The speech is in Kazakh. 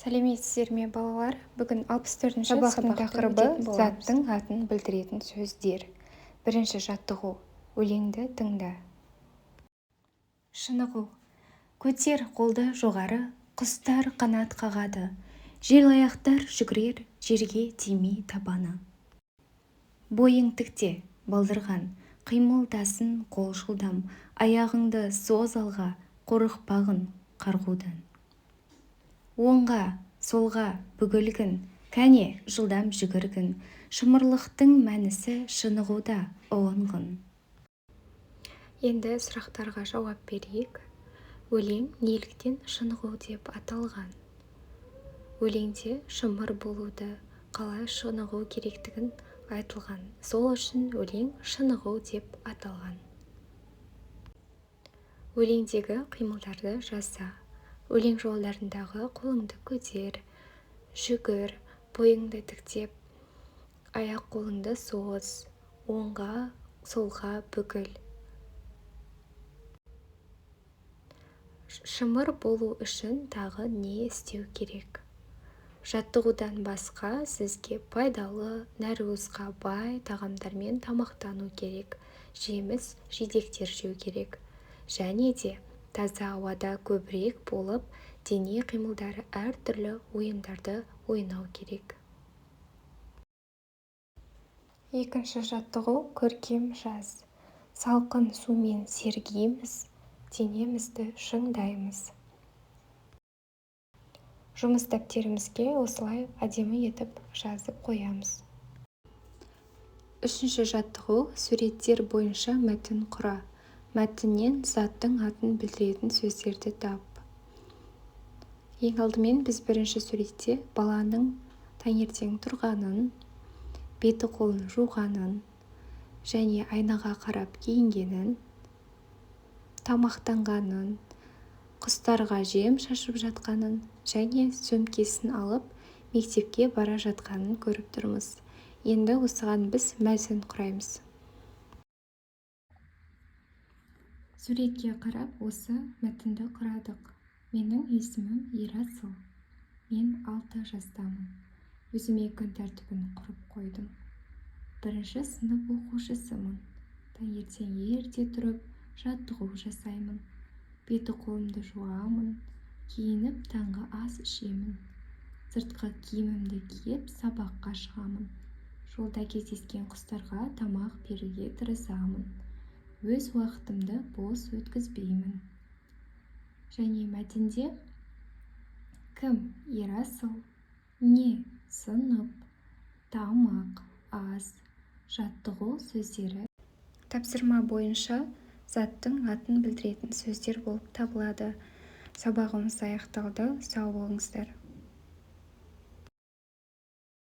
Сәлеметсіздер ме, балалар! Бүгін 64-ші Сабақтың сабақты тақырыбы: өтетін боламыз. Заттың атын білдіретін сөздер. Бірінші жаттығу. Өлеңді тыңда. Шынығу. Көтер қолды жоғары, құстар қанат қағады, желаяқтар жүгірер жерге тимей табаны. Бойың тікте, балдырған, қимылдасын қол жылдам, аяғыңды соз алға, қорықпағын қарғудан. Оңға, солға бүгілгін, кәне, жылдам жүгіргін, шымырлықтың мәнісі шынығуда ұғынғын. Енді сұрақтарға жауап берейік. Өлең неліктен «Шынығу» деп аталған? Өлеңде шымыр болуды, қалай шынығу керектігін айтылған. Сол үшін өлең «Шынығу» деп аталған. Өлеңдегі қимылдарды жаса. Өлең жолдарындағы қолыңды көтер, жүгір, бойыңды тіктеп, аяқ-қолыңды соз, оңға, солға бүгіл. Шымыр болу үшін тағы не істеу керек? Жаттығудан басқа сізге пайдалы, нәруызға бай тағамдармен тамақтану керек, жеміс жидектер жеу керек. Және де таза ауада көбірек болып, дене қимылдары, әртүрлі ойындарды ойнау керек. Екінші жаттығу. Көркем жаз. Салқын сумен сергиміз, денемізді шыңдаймыз. Жұмыс дәптерімізге осылай әдемі етіп жазып қоямыз. Үшінші жаттығу. Суреттер бойынша мәтін құра. Мәтіннен заттың атын білдіретін сөздерді тап. Ең алдымен біз бірінші суретте баланың таңертең тұрғанын, беті қолын жуғанын және айнаға қарап киінгенін, тамақтанғанын, құстарға жем шашып жатқанын және сөмкесін алып мектепке бара жатқанын көріп тұрмыз. Енді осыған біз мәтін құраймыз. Суретке қарап, осы мәтінді құрадық. Менің есімім Ерасыл. Мен 6 жастамын. Өзіме күн тәртібін құрып қойдым. Бірінші сынып оқушысымын. Таңертең ерте тұрып, жаттығу жасаймын, беті-қолымды жуамын, киініп, таңғы ас ішемін. Сыртқы киімімді киіп, сабаққа шығамын. Жолда кездескен құстарға тамақ беруге тырысамын. Өз уақытымды бос өткізбеймін. Және мәтінде кім? Ерасыл. Не? Сынып. Тамақ, ас, жаттығу сөздері тапсырма бойынша заттың атын білдіретін сөздер болып табылады. Сабағымыз аяқталды. Сау болыңыздар!